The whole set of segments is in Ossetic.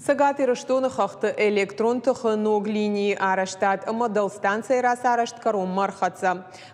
Цӕгат Ирыстоны хӕхты электрон тыхы ног линийы арӕзтад ӕмӕ дӕлстанцӕйы рацарӕзт кӕронмӕ ӕрхӕццӕ.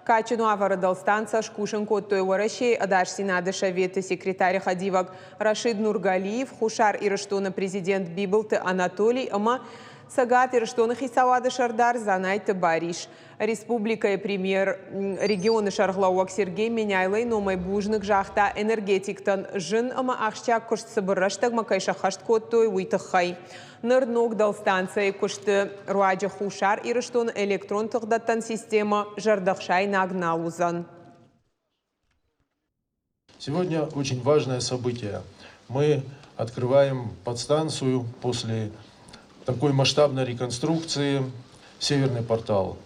Кадджын уавӕры дӕлстанцӕ скусын кодтой Уӕрӕсейы Ӕдасдзинады советы секретары хӕдивӕг Рашид Нургалиев, Хуссар Ирыстоны президент Бибылты Анатолий ӕмӕ Цӕгат Ирыстоны хицауады сӕрдар Дзанайты Барис. Республикӕйы премьер регионы сӕргълӕууӕг Сергей Меняйлойы номӕй бузныг загъта энергетиктӕн, зын ӕмӕ ахсджиаг куыст цыбыр рӕстӕгмӕ кӕй сӕххӕст кодтой, уый тыххӕй. Ныр ног дӕлстанцӕйы куысты руаджы Хуссар Ирыстоны электрон тыхдӕттӕн системӕ зӕрдӕхсаинаг нал уыдзӕн. Сегодня очень важное событие. Мы открываем подстанцию после такой масштабной реконструкции «Северный портал».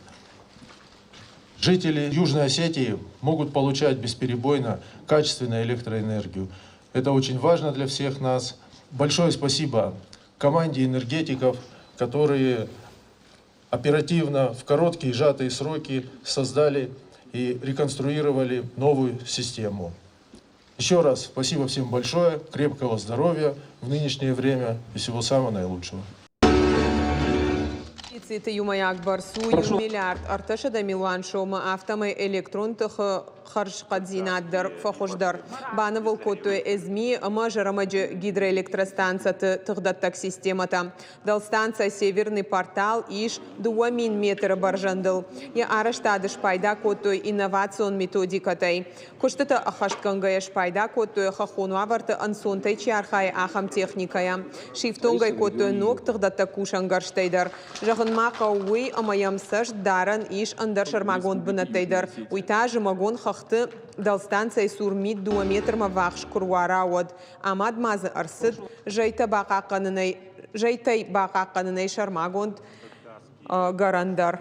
Жители Южной Осетии могут получать бесперебойно качественную электроэнергию. Это очень важно для всех нас. Большое спасибо команде энергетиков, которые оперативно, в короткие сжатые сроки создали и реконструировали новую систему. Еще раз спасибо всем большое, крепкого здоровья в нынешнее время и всего самого наилучшего. Дефициты иумӕйаг бӕрц у иу миллиард 300 милуан сомы, афтӕмӕй электрон тыхы хӕрзхъӕддзинад дӕр фӕхуыздӕр. Банывыл кодтой ЭЗМИ ӕмӕ Зӕрӕмӕджы гидроэлектростанцӕты тыхдӕттӕг системӕтӕ. Дӕлстанцӕ «Северный портал» ис 2000 метры бӕрзӕндыл. Йӕ арӕзтады спайда кодтой инновацион методикӕтӕй. Куыстытӕ ӕххӕстгӕнгӕйӕ спайда кодтой, хӕххон уавӕрты ӕнцонтӕй чи архайы, ахӕм техникӕйӕ. Сифтонг ӕй кодтой ног тыхдӕттӕг кусӕнгӕрзтӕй дӕр. Зӕгъын ма хъӕуы уый, ӕмӕ йӕм цӕст дарӕн ис ӕндӕр сӕрмагонд бынӕттӕй дӕр. Уый та зымӕгон хӕхты дӕлстанцӕйы цур мит дыууӕ метрмӕ ввахс куы руара, уӕд. Амад ма дзы ӕрцыд зӕйтӕ бахъахъхъӕнынӕй, зӕйтӕй бахъахъхъӕнынӕй сӕрмагонд гӕрӕн дӕр.